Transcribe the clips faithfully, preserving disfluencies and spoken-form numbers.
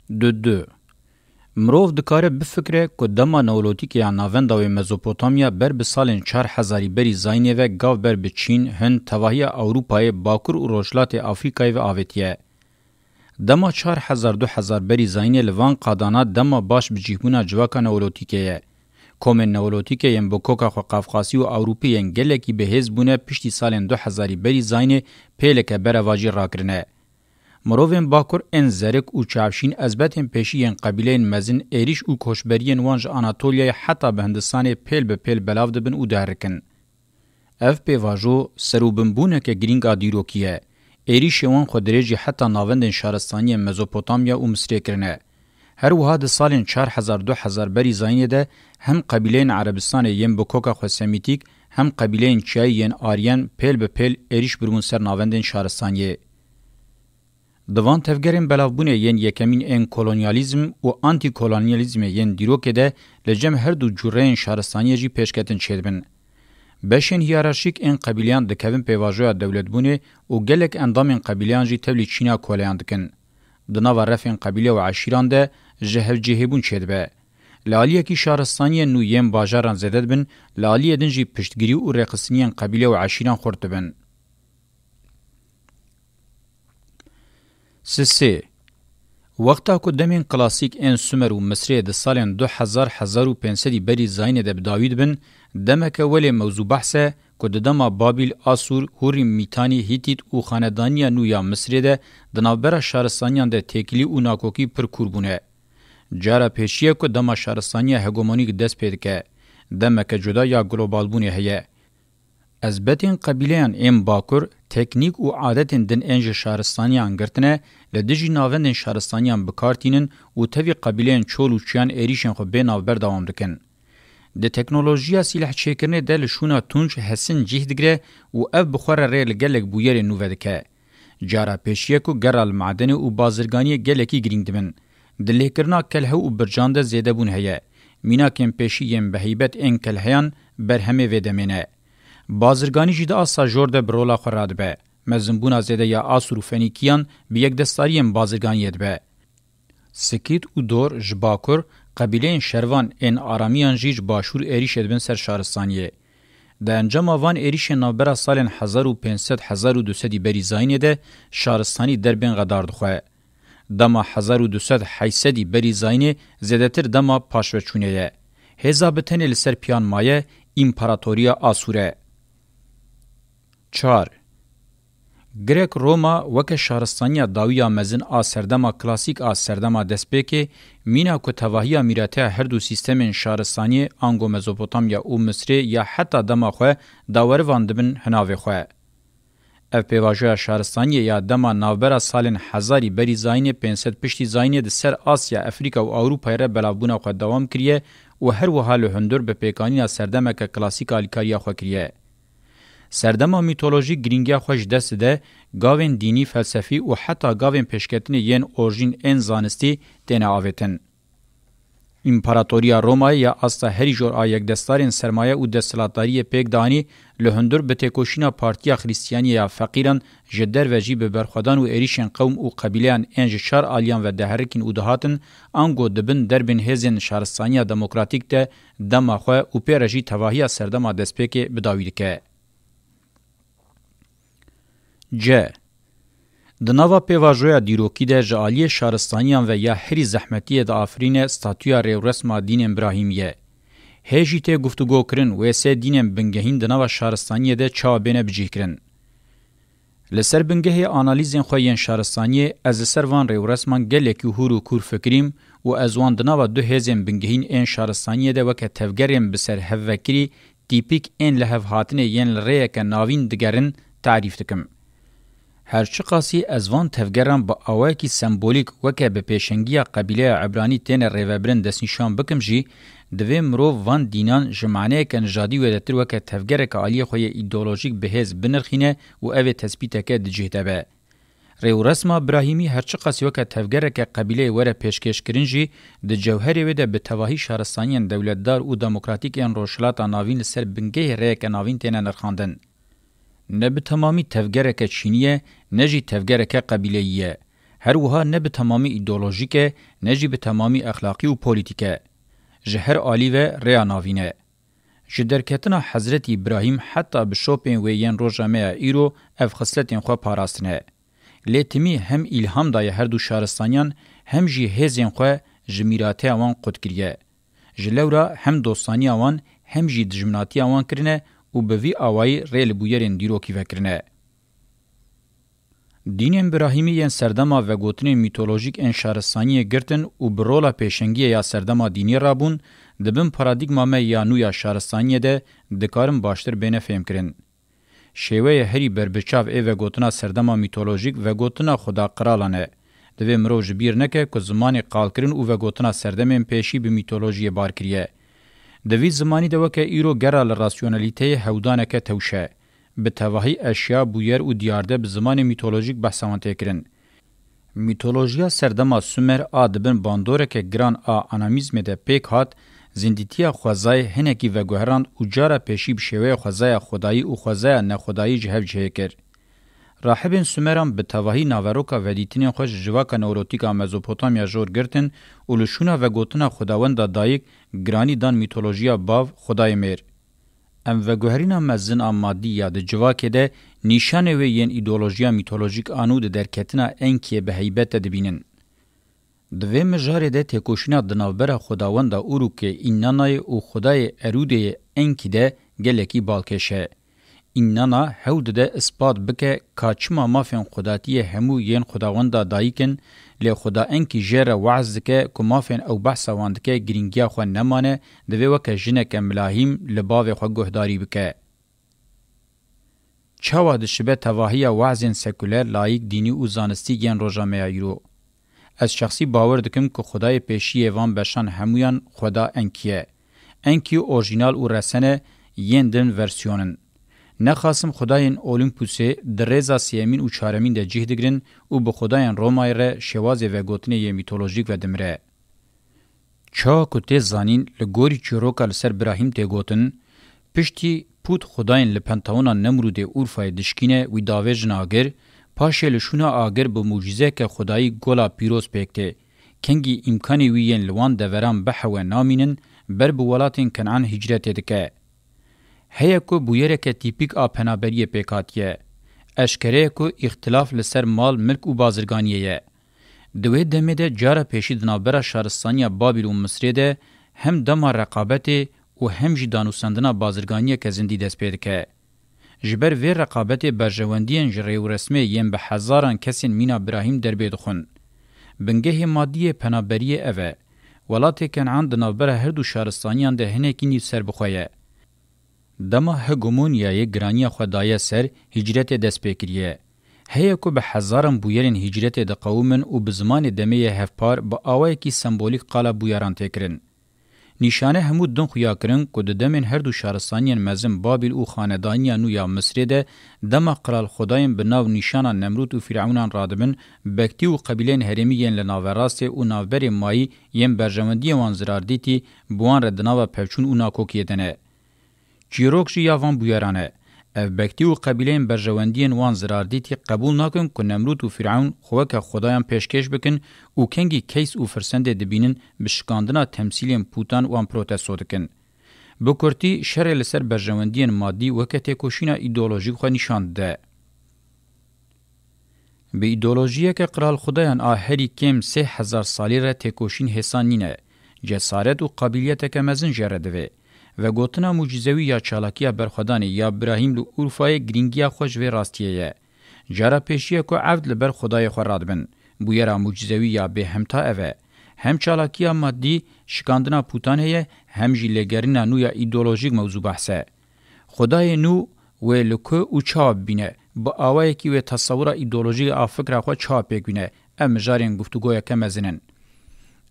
Du du. Mirov dikare bifikre ku dema Neolotîkê ya Navenda wê Mezopotamya ber bi salên çar hezarî berî zayînê ve gav ber bi Çîn, Hind, tevahiya Ewropayê, Bakur û Rojhilatê Afrîkayê ve avêtiye. Dema çar hezar du hezar berî zayînê li van qadana dema baş bicîhbûna civaka Neolotîkê ye. Komên Neolotîkê yên bi koka xwe Qafqasî û Ewropî yên gelekî bi hêz bûne piştî salên du hezarî berî zayînê pêleke berevajî rakirine. Mirovên Bakur ên Zerik û Çavşîn ezbetên pêşî yên qebîleyên mezin êrîş û koçberiyên wan ji Anatolyayê heta bi Hindistanê pêl bi pêl belav dibin û diherikin. Ev pêvajo serûbinbûneke girîng a dîrokî ye. Êrîşên wan xwe dirêjî heta navendên şaristaniyên Mezopotamya û Misirê kirine. Her wiha di salên çar hezar du hezar berî zayînê de hem qebîleyên Erebistanê yên bi koka xwe Semîtîk, hem qebîleyên çiyayî yên Aryen pêl bi pêl êrîş biribûn ser navendên şaristaniyê. Di van tevgerên belavbûnê yên yekemîn ên kolonyalîzm û antîkolonyalîzmê yên dîrokê de li cem her du cureyên şaristaniyê jî pêşketin çêdibin. Beşên hiyerarşîk ên qebîleyan dikevin pêvajoya dewletbûnê û gelek endamên qebîleyan jî tevlî çîna koleyan dikin. Di nava refên qebîle û eşîran de ji hevcihêbûn çêdibe. Li aliyekî şaristaniyên nû yên bajaran zêde dibin, li aliyê din jî piştgirî û rêxistiniyên qebîle û eşîran xurt dibin. Sisê. Wexta ku demên klasîk ên Sumer û Misrê di salên du hezar hezar û pênc sedî berî zayînê de bi dawî dibin, demeke welê mewzû behs e ku di dema Babîl, Asûr, Hûrî, Mîtanî, Hîtît û xanedaniya nû ya Misrê de di navbera şaristaniyan de têkilî û nakokî pir kûr bûne. Cara pêşî ye ku dema şaristaniya hegemonîk dest pê dike. Demeke cuda ya globalbûnê heye. Ezbetên qebîleyan ên Bakur, teknîk û adetên din ên ji şaristaniyan girtine, li dijî navendên şaristaniyan bi kar tînin û tevî qebîleyên çol û çiyan êrîşên xwe bê navber dewam dikin. Di teknolojiya sîlehçêkirinê de li şûna tunç hesin cih digire û ev bi xwe re rê li gelek bûyerên nû vedike. Cara pêşî ye ku gera li madenê û bazirganiyê gelekî girîng dibin. Di lêkirina kelhe û bircan de zêdebûn heye. Mînakên pêşî yên bi heybet ên kelheyan berhemê vê demê ne. Bazirganî jî di asta jor de bi rola xwe radibe. Mezinbûna zêde ya Asûr û Fenîkiyan bi yekdestariyên bazirganiyê dibe. Sikît û Dor ji bakur, qebîleyên şervan ên Aramiyan jî ji başûr êrîşê dibin ser şaristaniyê. Di encama van êrîşên navbera salên hezar û pênc sed hezar û du sedî berî zayînê de şaristanî derbên xedar dixwe. Dema hezar û du sed heyşt sedî berî zayînê zêdetir dema paşveçûnê ye. Hêza bi tenê li ser piyan maye, Împaratoriya Asûr e. Çar. Grek Roma weke şaristaniya dawî ya mezin a serdema klasîk a serdema destpêkê, mîna ku tevahiya mîrateya her du sîstemên şaristaniyê ango Mezopotamya û Misrê ya heta dema xwe dawerivan dibin hinavê xwe. Ev pêvajoya şaristaniyê ya dema navbera salên hezarî berî zayînê pênc sed piştî zayînê di ser Asya, Efrîka û Ewropayê re belavbûna xwe dewam kiriye û her wiha li hundir bi pêkanîna serdemeke klasîk alîkariya xwe kiriye. Serdema mîtolojîk girîngiya xwe ji dest dide, gavên dînî, felsefî û heta gavên pêşketinê yên orjîn ên zanistî têne avêtin. Împaratoriya Romayê ya asta herî jor a yekdestarên sermaye û desthilatdariyê pêk danî, li hundir bi têkoşîna Partiya Xristiyaniyê ya Feqîran ji derve jî bi berxwedan û êrîşên qewm û qebîleyan ên ji çar aliyan ve diherikîn û dihatin, ango di bin derbên hêzên şaristaniya demokratîk de dema xwe û pê re jî tevahiya serdema destpêkê bi dawî dike. C. Di nava pêvajoya dîrokî de ji aliyê şaristaniyan ve ya herî zehmetiyê diafirîne statûya rêwresma dînên Birahîmî ye. Hê jî tê guftûgokirin wê sê dînên bingehîn di nava şaristaniyê de çawa bêne bicihkirin. Li ser bingehê analîzên xwe yên şaristaniyê ez li ser van rêwresman gelekî hûr û kûr fikirîm û ez wan di nava du hêzên bingehîn ên şaristaniyê de weke tevgerên bi ser hev vekirî, tîpîk ên li hev hatinê yên li rêyeke navîn digerin, tarîf dikim. Her çiqasî ez van tevgeran bi awayekî sembolîk weke bi pêşengiya qebîleya Ebranî têne rêvebirin destnîşan bikim jî, divê mirov van dînan ji maneyeke nijadî wêdetir weke tevgereke aliyê xwe yê îdeolojîk bi hêz binirxîne û ev ê tespîteke di cih de be. Rêwresma Birahîmî her çiqas weke tevgereke qebîleyê were pêşkêşkirin jî, di cewherê wê de bi tevahî şaristaniyên dewletdar û demokratîk ên Rojhilata Navîn li ser bingehê rêyeke navîn têne nirxandin. Ne bi temamî tevgereke çînî ye, ne jî tevgereke qebîleyî ye. Her wiha ne bi temamî îdeolojîk e, ne jî bi temamî exlaqî û polîtîk e. Ji her alî ve rêya navîn e. Ji derketina Hezretî Îbrahîm heta bişopên wê yên roja me ya îro ev xisletên xwe parastine. Lê timî hem îlham daye her du şaristaniyan, hem jî hêzên xwe ji mîrateya wan qut kiriye. Ji lewra hem dostaniya wan hem jî dijminatiya wan kirine û bi vî awayî rê li bûyerên dîrokî vekirine. Dînên Birahîmî yên serdema vegotinên mîtolojîk ên şaristaniyê girtin û bi rola pêşengiyê ya serdema dînî rabûn, di bin paradîgma me ya nû ya şaristaniyê de dikarin baştir bêne fêmkirin. Şêweyê herî berbiçav ê vegotina serdema mîtolojîk vegotina Xuda qiralan e. Divê mirov ji bîr neke ku zimanê qalkirin û vegotina serdemên pêşî bi mîtolojiyê bar kiriye. Di vî zimanî de weke îro gera li rasyonalîteyê hewdaneke tewş e. Bi tevahî eşya, bûyer û diyarde bi zimanê mîtolojîk behsa wan tê kirin. Mîtolojiya serdema Sumer a di bin bandoreke giran a animîzmê de pêk hat, zindîtiya xwezayê hinekî veguherand û cara pêşî bi şêweya xwezaya xwedayî û xwezaya nexwedayî ji hev cihê kir. Rahibên Sumeran bi tevahî naveroka vedîtinên xwe ji civaka Newrotîk a Mezopotamya jor girtin û li şûna vegotina xwedawenda dayik giranî dan mîtolojiya bav, xwedayê mêr. Em veguherîna mezin a madî ya di civakê de nîşanê wê yên îdeolojiya mîtolojîk a nû di derketina Enkiyê bi heybet de dibînin. Di vê mijarê de têkoşîna di navbera xwedawenda Urukê Înnanayê û xwedayê Erûdeyê Enkî de gelekî balkêş e. Înnana hewl dide ispat bike ka çima mafên xwedatiyê hemû yên xwedawenda dayik in, lê xweda Enkî jê re waz dike ku mafên ew behsa wan dike girîngiya xwe nemane, divê weke jineke milahîm li bavê xwe guhdarî bike. Çawa dişibe tevahiya wazên sekuler, layîk, dînî û zanistî yên roja me ya îro? Ez şexsî bawer dikim ku xwedayê pêşî yê van beşan hemûyan xweda Enkî ye. Enkî orjînal û resen e, yên din versiyon in. Nexasim xwedayên Olîmpusê di rêza sêyemîn û çaremîn de cih digirin û bi xwedayên Romayê re şêwazê vegotinê yê mîtolojîk vedimire. Çawa ku tê zanîn, li gorî çîroka li ser Birahîm tê gotin, piştî pût xwedayên li Pentaona Nemrûdê Urfayê dişkîne, wî davêjin agir, paşê li şûna agir bi mucîzeke xwedayî gola pîroz pêk tê. Kengî îmkanê wî yên li wan deveran bihewe namînin, ber bi welatên Kenan hicretê dike. Heye ku bûyereke tîpîk a penaberiyê pêk hatiye. Eşkere ye ku îxtilaf li ser mal, milk û bazirganiyê ye. Di wê demê de cara pêşî di navbera şaristaniya Babîl û Misrê de hem dema reqabetê û hem jî danûstendina bazirganiyeke zindî dest pê dike. Ji ber vê reqabetê berjewendiyên ji rêwresmê yên bi hezaran kesên mîna Birahîm derbê dixwin. Bingehê madî yê penaberiyê ev e. Welatê Kenan di navbera her du şaristaniyan de hinekî nîv serbixwe ye. Dema hegemonyayê giraniya xwe daye ser, hicretê dest pê kiriye. Heye ku bi hezaran bûyerên hicretê diqewimin û bi zimanê demê yê hevpar bi awayekî sembolîk qala bûyeran tê kirin. Nîşane hemû din xuya kirin ku di demên her du şaristaniyên mezin Babîl û xanedaniya nû ya Misrê de dema qral xwedayên bi nav nîşana Nemrûd û Fîrewnan radibin, bektî û qebîleyên herêmî yên li naverastê û navberê mayî yên berjewendiyên wan zirar dîtî bi wan re di nava pevçûn û nakokiyê de ne. Çîrok jî ya van bûyeran e. Ev bektî û qebîleyên berjewendiyên wan zirar dîtî qebûl nakin ku Nemrûd û Fîrewn xwe weke xwedayan pêşkêş bikin û kengî keys û firsendê dibînin bi şikandina temsîlên pûtan wan protesto dikin. Bi kurtî, şerê li ser berjewendiyên madî weke têkoşîna îdeolojîk xwe nîşan dide. Bi îdeolojiyeke qral xudayan a herî kêm sê hezar salî re têkoşîn hêsan nîne. Cesaret û qabiliyeteke mezin jê re divê. Vegotina mucîzewî ya çalakiya berxwedanê ya Birahîm li Urfayê girîngiya xwe ji vê rastiyê ye. Cara pêşî ye ku evd li ber xwedayê xwe radibin. Bûyera mucîzewî ya bêhemta ev e. Hem çalakiya madî, şikandina pûtan heye, hem jî lêgerîna nû ya îdeolojîk mewzû behs e. Xwedayê nû wê li ku û çawa bibîne? Bi awayekî wê tesewira îdeolojîk a fikra xwe çawa pêk bîne? Ev mijarên guftûgoyeke mezin in.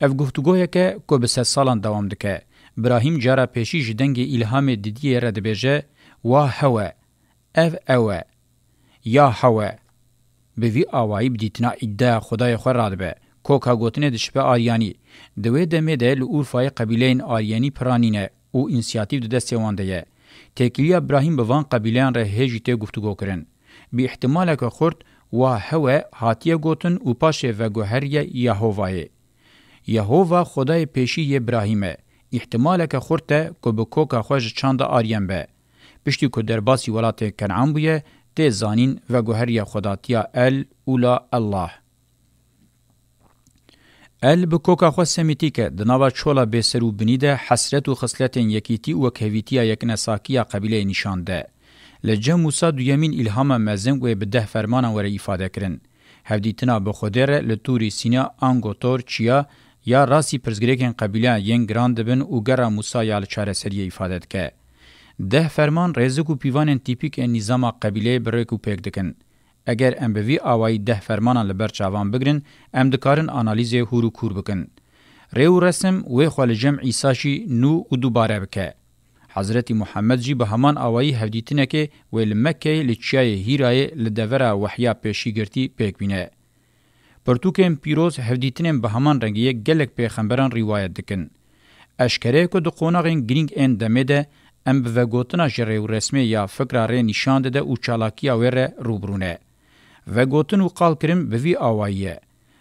Ev guftûgoyeke ku bi sedsalan dewam dike. Birahîm cara pêşî ji dengê îlhamê didiyê re dibêje, Wa hew e. Ev ew e. Ya hew e. Bi vî awayî bi dîtina îdeya xwedayê xwe radibe. Koka gotinê dişibe aryanî. Di wê demê de li Urfayê qebîleyên aryanî pira nîne û însiyatîf di destê wan de ye. Têkiliya Birahîm bi van qebîleyan re hê jî tê guftûgo kirin. Bi îhtimaleke xurt Wa hewe hatiye gotin û paşê veguheriye Yehovayê. Yehova Xwedayê pêşî yê Birahîm e. Îhtimaleke xurt e ku bi koka xwe ji çanda ariyen be. Piştî ku derbasî welatê Kenan bûye, tê zanîn veguheriye xwedatiya El Ula Allah. El bi koka xwe semîtîk e, di nava çola bêser û binî de hesret û xisletên yekîtî û wekhevîtiya yeknesakiya qebîleyê nîşan de. Li cem Mûsa duyemîn îlhama mezin wê bi deh fermanan were îfade kirin. Hevdîtina bi Xwedê re li Tûrî Sîna ango tor çiya ya rastî pirsgirêkên qebîleyan yên giran dibin û gera Mûsa ya li çareseriyê îfade dike. Deh ferman rêzik û pîvanên tîpîk ên nîzama qebîleyê bi rêk û pêk dikin. Eger em bi vî awayî deh fermanan li ber çavan bigrin, em dikarin analîzê hûr û kûr bikin. Rê û resim wê xwe li cem Îsa jî nû û dubare bike. Hezretî Muhammed jî bi heman awayî hevdîtinekê wê li Mekkeyê li çiyayê Hîrayê li devera wehya pêşîgirtî pêk bîne. Pirtûkên pîroz hevdîtinên bi heman rengiyê gelek pêxemberan rîwayet dikin. Eşkere ye ku di qonaxên girîng ên demê de em bi vegotina ji rêwresmê ya fikra rê nîşan dide û çalakiya wê re rûbirû ne. Vegotin û qalkirin bi vî awayî ye.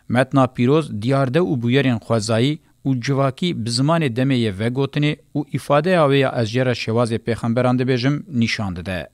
Metna pîroz diyarde û bûyerên xwezayî û civakî bi zimanê demê yê vegotinê û îfadeya wê ya ez jê re şêwazê pêxemberan dibêjim nîşan dide.